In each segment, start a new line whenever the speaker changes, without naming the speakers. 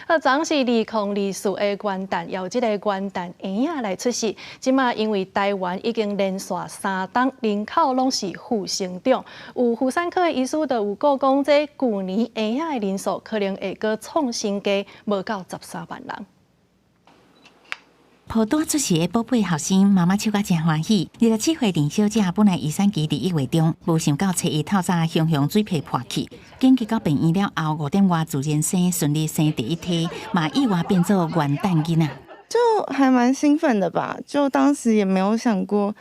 啊，昨是2024的元旦，由這個元旦嬰仔來出世。這馬因為台灣已經連續3冬人口攏是負成長，有婦產科的醫師就有估講，這舊年嬰仔的人數可能會閣創新低，無夠13萬人。
抱拄出世的寶貝後生，媽媽笑甲誠歡喜。27歲林小姐本來預產期佇1月中，無想到初一透早雄雄水皮破去，緊急到病院了後，5點外自然生，順利生第一胎，嘛意外變做元旦囡仔。
就還蠻興奮的吧，就當時也沒有想過，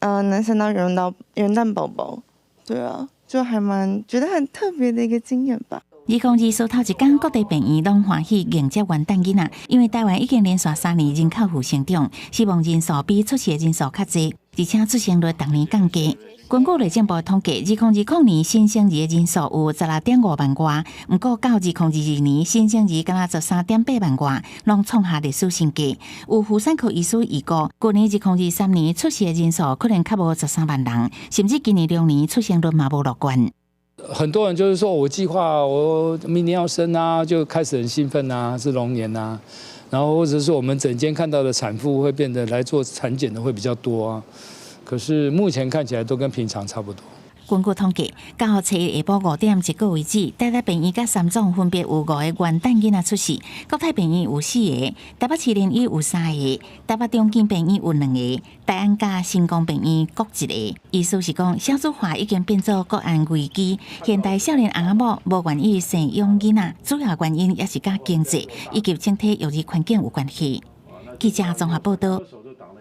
能生到元旦寶寶，對啊，就還蠻覺得很特別的一個經驗吧。
2024頭一工，各地病院攏歡喜迎接元旦囡仔，因為台灣已經連續3年人口負成長，死亡人數比出世人數較濟，而且出生率逐年降低。根據內政部統計，2020年新生兒的人數有16.5萬外，毋過到2022年新生兒敢若13.8萬外，攏創下歷史新低。有婦產科醫師預估，舊年2023年出世的人數可能較無13萬人，甚至今年龍年出生率嘛無樂觀。
很多人就是說我計劃我明年要生啊，就開始很興奮啊，是龍年啊，然後或者是我們診間看到的產婦會變得來做產檢的會比較多啊，可是目前看起來都跟平常差不多。
根據統計，到初一下晡5點一個為止，台大病院佮三總分別有五個元旦囡仔出世，國泰病院有四個，台北市聯醫有三個，台北長庚病院有兩個，大安佮成功病院各一個。意思是講，少子化已經變做國安危機。現代少年翁仔某無願意生養囡仔，主要原因也是佮經濟以及整體育兒環境有關係。記者綜合報道。